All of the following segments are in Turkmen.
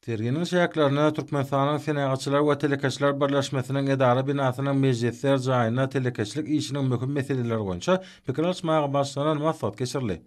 Serginiň çäklerinde Türkmenistanyň Senagatçylar we telekeçiler birleşmesiniň edara binasynyň mejlisler jaýynda telekeçilik işiniň möhüm meseleleri boýunça pikir alyşmaga bagyşlanan maslahat geçirildi.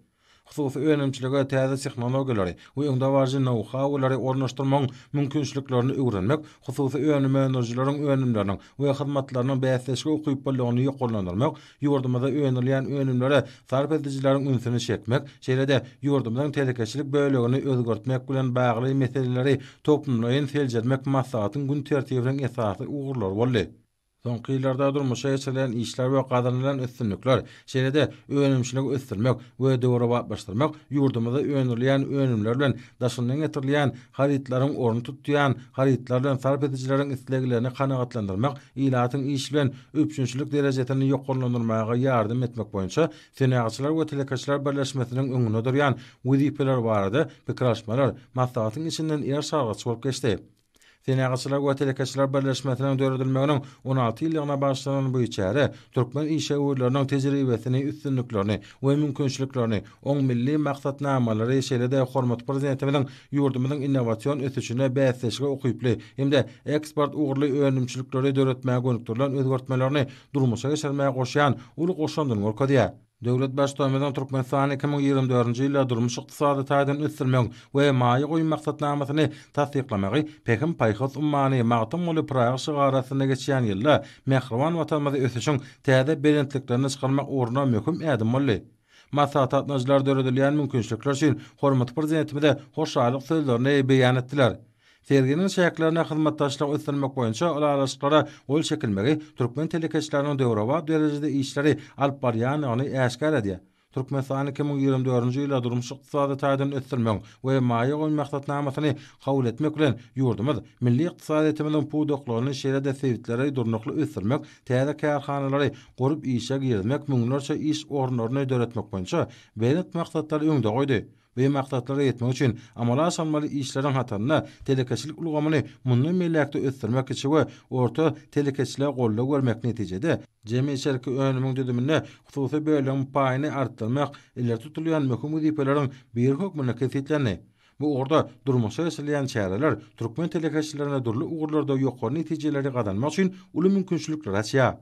Hususy önümçilige täze tehnologiýalary we öňdebaryjy nou-haulary ornaşdyrmagyň mümkinçiliklerini öwrenmek, hususy önüm öndürijileriň önümleriniň we hyzmatlarynyň bäsdeşlige ukyplylygyny ýokarlandyrmak, ýurdumyzda öndürilýän önümlere sarp edijileriň ünsüni çekmek, şeýle-de ýurdumyzyň telekeçilik bölegini özgertmek bilen bagly meseleleri toplumlaýyn seljermek maslahatyň gün tertibiniň esasy ugurlary boldy. Soňky ýyllarda durmuşa geçirilen işler we gazanylan üstünlikler, şeýle-de önümçiligi ösdürmek we döwrebaplaşdyrmak ýurdumyzda öndürilýän önümler bilen daşyndan getirilýän harytlaryň ornuny tutýan harytlar bilen sarp edijileriň isleglerini kanagatlandyrmak ilatyň iş bilen üpjünçilik derejesini ýokarlandyrmaga ýardam etmek boýunça Senagatçylar we telekeçiler birleşmesiniň öňünde durýan wezipeler barada pikir alyşmalar maslahatyň içinden eriş-argaç bolup geçdi. Senagatçylar we telekeçiler birleşmesiniň döredilmeginiň 16 ýyllygyna bagyşlanan bu çäre türkmen işewürleriniň tejribesini, üstünliklerini we mümkinçiliklerini, oň milli maksatnamalary, şeýle-de hormatly Prezidentimiziň ýurdumyzyň innowasion ösüşine bäsdeşlige ukyply hem-de eksport ugurly önümçilikleri döretmäge gönükdirilen özgertmelerini durmuşa geçirmäge goşýan uly goşandyny görkezýär. Döwlet Baştutanymyzyň Türkmenistany 2024-nji ýylda durmuş-ykdysady taýdan ösdürmegiň we maýa goýum maksatnamasyny tassyklamagy Pähim-paýhas ummany Magtymguly Pyragy şygary astynda geçýän ýylda mähriban Watanymyzy ösüşiň täze belentliklerine çykarmak ugrunda möhüm ädim boldy. Maslahata gatnaşyjylar döredilýän mümkinçilikler üçin hormatly Prezidentimize hoşallyk sözlerini beýan etdiler. Serginiň çäklerinde hyzmatdaşlygy ösdürmek boýunça ylalaşyklara gol çekilmegi türkmen telekeçileriniň döwrebap derejede işleri alyp barýandygyny äşgär edýär. Türkmenistany 2024-nji ýylda durmuş-ykdysady taýdan ösdürmegiň we maýa goýum maksatnamasyny kabul etmek bilen, ýurdumyz milli ykdysadyýetimiziň pudaklaryny, şeýle-de sebitleri durnukly ösdürmek, täze kärhanalary gurup işe girizmek, müňlerçe iş orunlaryny döretmek boýunça belent maksatlary öňde goýdy. Bu maksatlara ýetmek üçin amala aşyrylmaly işleriň hatarynda telekeçilik ulgamyny mundan beýläk-de ösdürmek, kiçi we orta telekeçilige goldaw bermek, netijede, jemi içerki önümiň düzüminde hususy bölegiň paýyny artdyrmak ileri tutulýan möhüm wezipeleriň biri hökmünde kesgitlendi. Bu ugurda durmuşa geçirilýän çäreler türkmen telekeçilerine dürli ugurlarda ýokary netijeleri gazanmak üçin uly mümkinçilikleri açýar.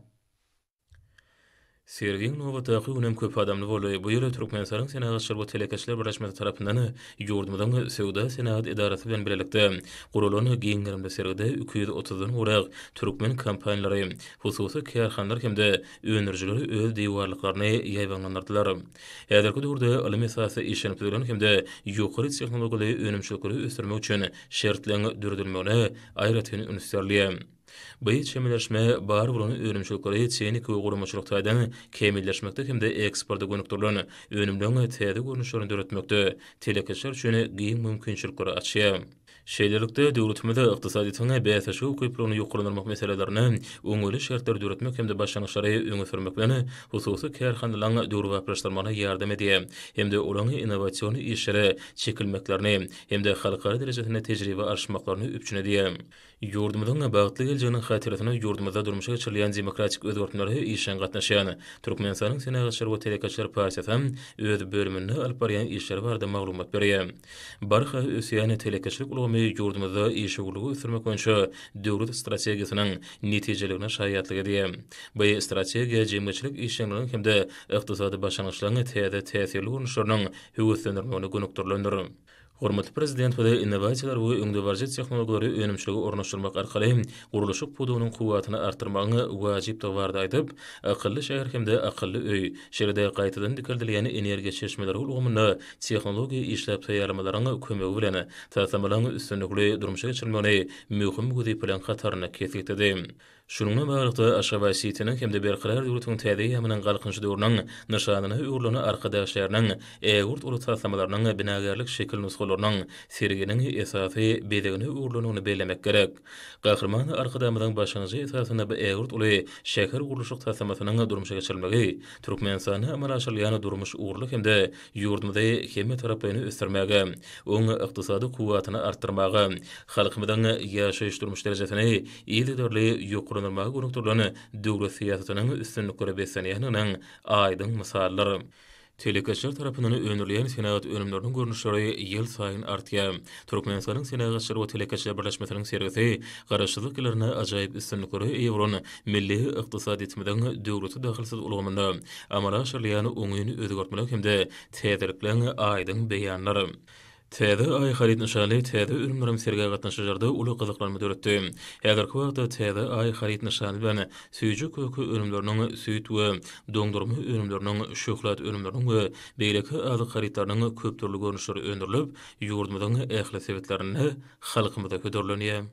Sergiň nobatdaky günem köp adamly boldy. Bu ýyl Türkmenistanyň Senagatçylar we telekeçiler birleşmesi tarapyndan ýurdumyzyň Söwda-senagat edarasy bilen bilelikde guralan giň gerimli sergide 230-dan gowrak türkmen kompaniýalary, hususy kärhanalar hem-de öndürijiler öz diwarlyklaryny ýaýbaňlandyrdylar. Häzirki döwürde ylym esasda işlenip düzülen hem-de ýokary tehnologiýaly önümçilikleri ösdürmek üçin şertleň döredilmegine aýratyn üns berilýär. Bu çemeleşme bar bolan önümçilikleri tehniki we guramaçylyk taýdan kämilleşmekde hem-de eksporta gönükdirilen önümleriň täze görnüşlerini döretmekde telekeçiler üçin giň mümkinçilikleri açýar. Şeýlelikde, döwletimiz ykdysadyýetiň bäsleşige ukyplylygyny ýokarlandyrmak meselelerine oňaýly şertleri döretmek hem-de başlangyçlary öňe sürmek bilen, hususy kärhanalaryň döwrebaplaşdyrylmagyna ýardam edýär hem-de olaryň innowasion işlere çekilmeklerini hem-de halkara derejesinde tejribe alyşmaklaryny üpjün edýär. Ýurdumyzyň bagtly geljeginiň hatyrasyna ýurdumyzda durmuşa geçirilýän demokratik özgertmelere işjeň gatnaşýan Türkmenistanyň Senagatçylar we telekeçiler partiýasy öz bölüminde alyp barýan işleri barada maglumat berýär. Barha ösýän telekeçilik ulgamy ýurdumyzda işewürligi ösdürmek boýunça döwlet strategiýasynyň netijeligine şaýatlyk edýär. Bu strategiýa jemgyýetçilik işjeňliginiň hem-de ykdysady başlangyçlaryň täze täsirli görnüşleriniň höweslendirilmegine gönükdirilendir. Hormatly Prezidentimiz innowasiýalary we öňdebaryjy tehnologiýalary önümçilige ornaşdyrmak arkaly gurluşyk pudagynyň kuwwatyny artdyrmagyň wajypdygy barada aýdyp, akylly şäher hem-de akylly öý, şeýle-de gaýtadan dikeldilýän energiýa çeşmeleri ulgamynda tehnologiýa işläp taýýarlamalaryň kömegi bilen taslamalaryň üstünlikli durmuşa geçirilmegini möhüm wezipeleriň hatarynda kesgitledi. Şunuň bilen baglylykda, Aşgabat sitiniň hem-de Berkarar döwletiň täze eýýamynyň Galkynyşy döwrüniň nyşanyna öwrülen Arkadag şäheriniň ägirt uly taslamalarynyň binagärlik şekil nusgalarynyň serginiň esasy bezegine öwrülendigini bellemek gerek. Gahryman Arkadagymyzyň başlangyjy esasynda bu ägirt uly şähergurluşyk taslamasynyň durmuşa geçirilmegi Türkmenistanda amala aşyrylýan durmuş ugurly hem-de ýurdumyzy hemmetaraplaýyn ösdürmäge, oň ykdysady kuwwatyny artdyrmaga, halkymyzyň ýaşaýyş-durmuş derejesini yzygiderli ýokarlandyrmaga gönükdirilen döwlet syýasatynyň üstünliklere beslenýändiginiň aýdyň mysalydyr. Telekeçiler tarapyndan öndürilýän senagat önümleriniň görnüşleri ýylsaýyn artýar. Türkmenistanyň Senagatçylar we telekeçiler birleşmesiniň sergisi Garaşsyzlyk ýyllarynda ajaýyp üstünliklere eýe bolan milli ykdysadyýetimiziň döwlete dahylsyz ulgamynda amala aşyrylýan oňyn özgertmeler hem-de täzelikleriň aýdyň beýanydyr. Täze Aý haryt nyşany täze önümleriň sergä gatnaşyjylarda uly gyzyklanma döretdi. Häzirki wagtda Täze Aý haryt nyşany bilen süýji-köke önümleriniň, süýt we doňdurma önümleriniň, şöhlat önümleriniň we beýleki azyk harytlarynyň köpdürli görnüşleri öndürilip, ýurdumyzyň ähli sebitlerinde halkymyza hödürlenýär.